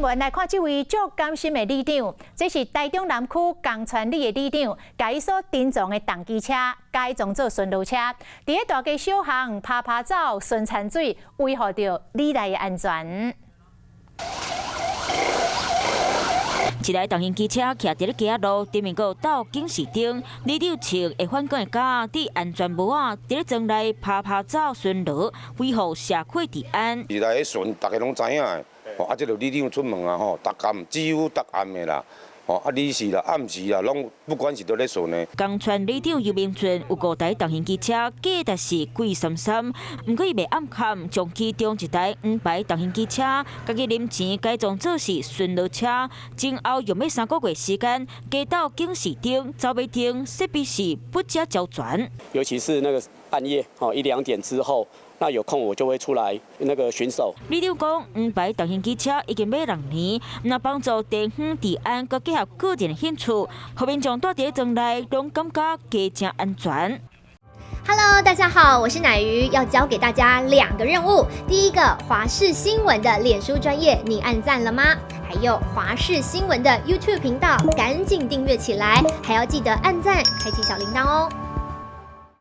聞來看，這位足甘心的里長，這是台中南區江川里的里長，共伊所珍藏的重機車改裝做巡邏車，佇咧大街小巷趴趴走，巡田水，維護著里內的安全。一台重型機車徛佇咧街仔路，頂面閣有斗警示燈，里長穿會反光的甲佇安全帽仔，佇咧莊內趴趴走巡邏，維護社會治安。佇內巡，逐家攏知影的。吼，啊，這個里長出門啊，吼，逐暗幾乎逐暗的啦。吼，啊，日時啦、暗時啦，攏不管是佗咧巡的。江川里長游明俊有五台重型機車，價值是貴參參。毋過伊袂暗崁，將其中一台黃牌重型機車，家己零錢改裝做是巡邏車，前後用欲3個月時間，加鬥警示燈、走馬燈，設備是不加周全。尤其是那個半夜，哦，一兩點之後。那有空我就會出來那個巡守。里長講，黃牌重型機車已經買6年，毋但幫助地方治安，閣結合個人的興趣，予民眾蹛佇莊內攏感覺加誠安全。 Hello，大家好，我是乃瑜，要交給大家兩個任務。第一個，華視新聞的臉書專頁，你按讚了嗎？還有華視新聞的 YouTube 頻道，趕緊訂閱起來，還要記得按讚，開啟小鈴鐺哦。